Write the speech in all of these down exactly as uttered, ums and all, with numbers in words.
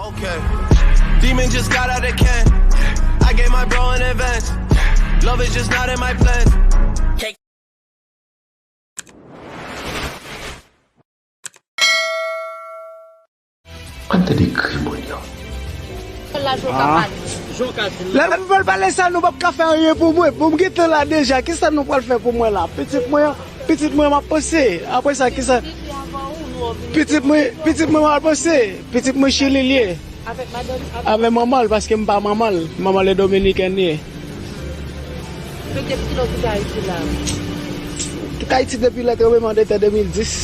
Okay. Demon just got out of can. I gave my bro an advance. Love is just not in my plans. Ann tande kri moun yo. Lè m vle pale sa, nou p ap ka fè anyen pou mwen. Bon, m gentan la deja. Kisa nou pral fè pou mwen la? Pitit mwen, pitit mwen m ap panse. Apre sa, kisa? Pitit mwen, pitit mwen m ap panse. Pitit mwen Chili l ye. Avèk manman l, paske m pa manman l. Manman l e dominikèn li ye. Kite Ayiti depi lè tranbleman de tè de mil dis.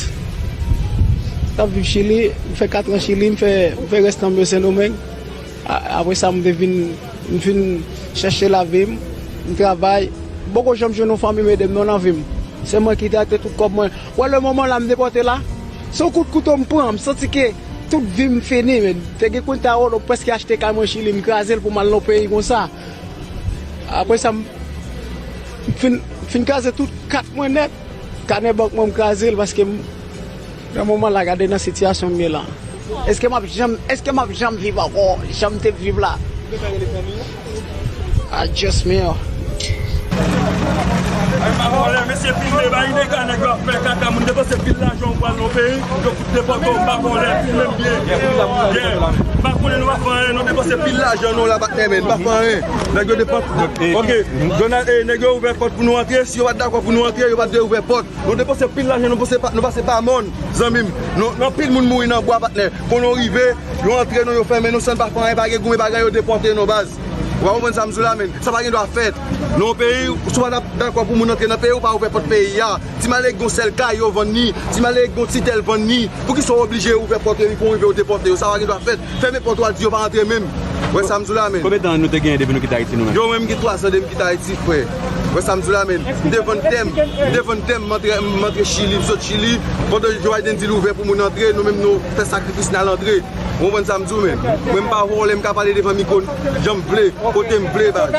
M ap viv Chili, m fè kat an Chili, m fè, m fè rès tan m yo Sendomeng. A- Apre sa, m te vin, m vin chèche lavi m, m travay. M poko janm jwenn yon fanmi m ede m non nan vi m. Se mwen ki te achte tout kòb mwen. Wè le moman la m depòte la, se yon kout kouto m pran, m santi ke tout vi m fini, men. Te gen kwen ta wè w prèske achte kay mwen Chili, m kraze l pou m al nan peyi konsa. Apre sa, m m fin, m fin kraze tout kat mwen nèt. Kanè bank mwen, m kraze l paske m, nan moman la, gade nan sitiyasyon m ye la. Èske m ap janm, èske m ap janm viv ankò? Jan m te viv la. Adjòsman. Ay, m pa vòlè, mesye, filme, bay nèg la, nèg yo ap fè kaka, moun depanse pil lajan, ou pral nan peyi, yo fout depòte w, m pa vòlè, filme m byen. Yeah, m pa konnen nou pa fè anyen, nou depanse pil lajan, nou la, patnè, men, nou pa fè anyen. Nèg yo depanse, ok, Donald, eh, nèg yo ouvè pòt pou nou antre, si yo pa t dakò pou nou antre, yo pa t dwe ouvè pòt. Nou depanse pil lajan, nou pase pa, nou pase pa mòn, zanmi m. Nou, nou anpil moun mouri nan bwa, patnè. Konnen w rive, yo antre nou, yo fèmen nou, san n pa fè anyen, pa gen goumen, pa gen anyen, yo depòte nou, baz. Ou pa konprann sa m di w la, men. Sa pa gen dwa fèt. Nan yon peyi, si w pa t ap dakò pou moun antre nan peyi, ou pa ouvè pòt peyi a. Ti malere ki gen yon sèl kay, yo vann li. Ti malere ki gen yon ti tè, l vann li. Poukisa w oblije ouvè pòt yo, epi pou w rive, yo depòte yo? Sa pa gen dwa fèt. Fèmen pòt ou a, di yo pa antre menm. Wè sa m di w la, men. Konbyen tan nou te genyen depi nou kite Ayiti, nou menm? Yo, mwen, m gen twa zan depi m kite Ayiti, frè. Wè sa m di w la, men. M te vann tè m, m te vann tè m, m antre, m antre Chili, m sot Chili. Pandan Joe Biden di l ouvè pou moun antre, nou menm nou fè sakrifis n al antre. Ou konprann sa m di w, men. Mwen, m pa vòlè, m ka pale devan mikwo jan m vle, kote m vle, baz.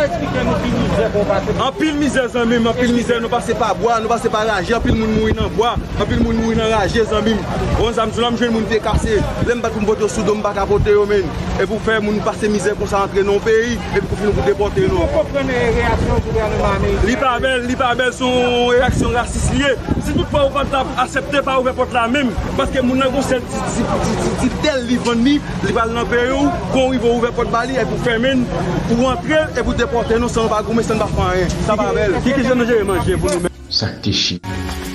Anpil mizè, zanmi m, anpil mizè, nou pase pa bwa, nou pase pa raje, anpil moun mouri nan bwa. Anpil moun mouri nan raje, zanmi m. Ou konn sa m di w la, m jwenn moun pye kase. Lè m bat pou m pote yo sou do m, m pa ka pote yo, men. Epi w fè moun pase mizè konsa antre nan yon peyi, epi pou fini pou depòte nou. Ou konprann reyaksyon gouvènman ameriken? Li pa bèl, li pa bèl, se yon reyaksyon rasis li ye. Si toutfwa Okan t ap aksepte pa ouvè pòt la menm, paske moun nan gon sèl ti, ti, ti, ti, ti tè l li vann li, li pral nan peyi w, kon w rive w ouvè pòt ba li, epi w fèmen l, ou antre, epi w depòte nou san nou pa goumen, san nou pa fè anyen. Sa pa bèl. Ki, ki jan nou jere manje pou nou menm? Sa k te chire.